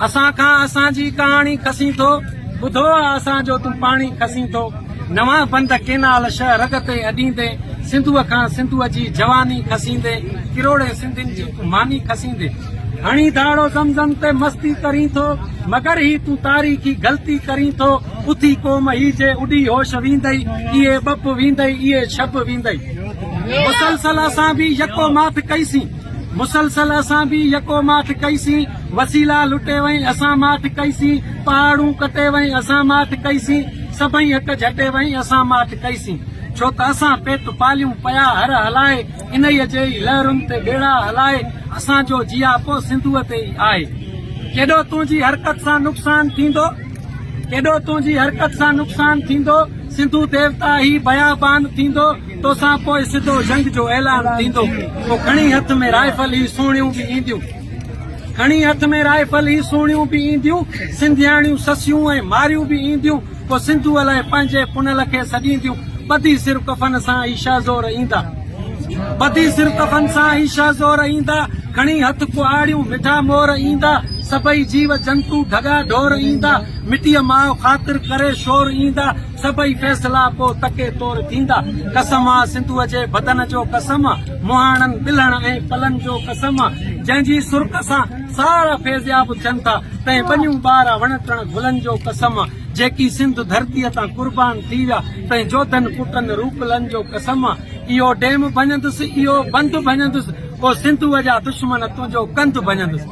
اسان کان اسان جي ڪهاڻي کسين ٿو، ٻڌو آ اسان جو تون پاڻي کسين ٿو. نوان بند ڪينال شهه رڳ تي اڏيندين، سنڌوء کان سنڌوء جي جواني کسيندين، ڪروڙين سنڌين جي تون ماني کسيندين. هڻي ڌاڙو زمزم تي مستي ڪرين ٿو، مگر هي تون تاريخي غلطي ڪرين ٿو. اٿي قوم هي جي اڏي هوش ويندئي، اهي ٻب ويندئي، اهي شب ويندئي. مسلسل اسان به يڪو ماٺ ڪئيسين. مسلسل اسان به يڪو ماٺ ڪئي سين، وسيلا لٽي وئين اسان ماٺ ڪئي سين، پهاڙون ڪٽي وئين اسان ماٺ ڪئي سين، سڀئي حق جهٽي وئين اسان ماٺ ڪئي سين. ڇو ته اسان پيٽ پاليون پيا هر هلائي، انهيء جي ئي لهرن تي ٻيڙا هلائي، اسان جو جياپو سنڌوء تي ئي آهي. ڪيڏو تنهنجي حرڪت سان نقصان ٿيندو، ڪيڏو تنهنجي حرڪت سان نقصان ٿيندو، سنڌو ديوتا هي بيابان ٿيندو. توسان پوء سڌو جنگ جو اعلان ٿيندو. پوء کڻي هٿ ۾ رائفل هي سهڻيون به اينديون. کڻي هٿ ۾ رائفل هي سهڻيون به اينديون. سنڌياڻيون سسيون ۽ ماريون به اينديون. پوء سنڌوء لاء پنهنجي پنهل کي سڏينديون. ٻڌي سر ڪفن سان هي شهزور ايندا. ٻڌي سر ڪفن سان هي شهزور ايندا. کڻي هٿ ڪهاڙيون مٺا مور ايندا. سڀئي جيو جنتو ڍڳا ڍور ايندا. مٽيء ماء خاطر ڪري شور ايندا. سڀئي فيصلا پوء تڪي طور ٿيندا. قسم آ سنڌوء جي بدن جو قسم آ مهاڻن، ٻلهڻ ۽ پلن جو قسم آ جنهن جي سرڪ سان سارا فيضياب ٿين ٿا، تنهن ٻنيون ٻارا وڻ ٽڻ گلن جو قسم آ جيڪي سنڌ ڌرتيء تان قربان ٿي ويا، تنهن جوڌن پٽن روپلن جو قسم آ اهو ڊيم ڀڃندس، اهو بند ڀڃندس، او سنڌوء جا دشمن تنهنجو ڪنڌ ڀڃندس.